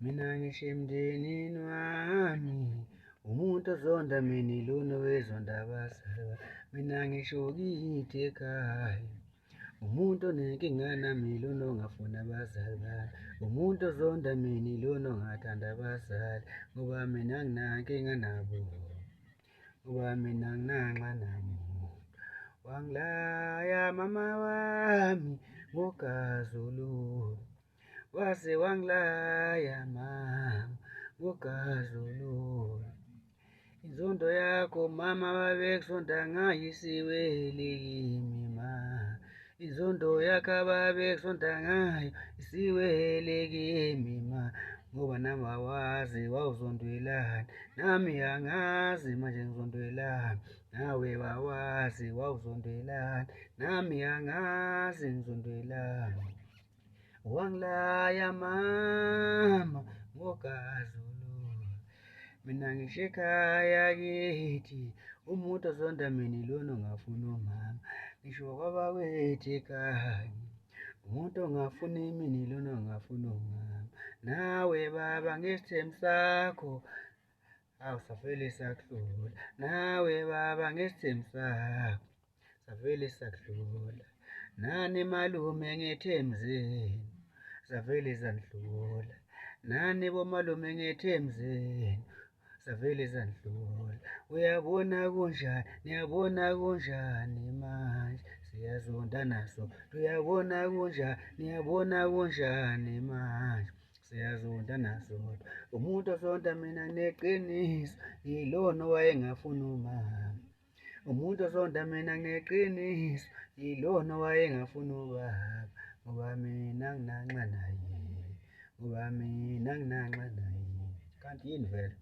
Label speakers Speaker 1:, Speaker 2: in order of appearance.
Speaker 1: Mina ngisho emndenini wami, umuntu ozonda mina ilona owezonda abazali. Mina ngisho kithi ekhaya, umuntu onenkinga nami ilona ongafuni abazali bami. Umuntu ozonda mina ilona ongathandi abazali, ngoba mina anginankinga nabo, ngoba mina anginanxa namuntu. Wangilaya mama wami ngogazi olubi, waze wangilaya mama ngogazi olubi. Inzondo yakho mama babekuzonda ngayo isiwele kimi ma. Inzondo yakho ababekuzonda ngayo isiwele kimi ma. Ngoba nami awazi wawuzondwelani, nami angazi manje ngizondwelani. Nawe wawazi wawuzondwelani, nami angazi ngizondwelani. Wangilaya mama ngogazi olubi. Mina ngisho ekhaya kithi, umuntu ozonda mina ilona ongafuni umama. Ngisho kwabakwethu ekhaya, umuntu ongafuni mina ilona ongafuni umama. Nawe baba ngesithembu sakho, awu savele sakuhlula. Nawe baba ngesithembu sakho, savele sakuhlula. Nani malume ngethembu zenu, zavele zanihlula. Nani bomalume ngethembu zenu, zavele zanihlula. Uyabona kunjani, niyabona kunjani manje, siyazondana so. Uyabona kunjani, niyabona kunjani manje, siyazondana sodwa. Umuntu ozonda mina ngineqiniso, yilona owayengafuni umama. Umuntu ozonda mina ngineqiniso, yilona owayengafuni ubaba. Ngoba mina anginanxa naye, ngoba mina anginanxa naye. Kanti yini vele?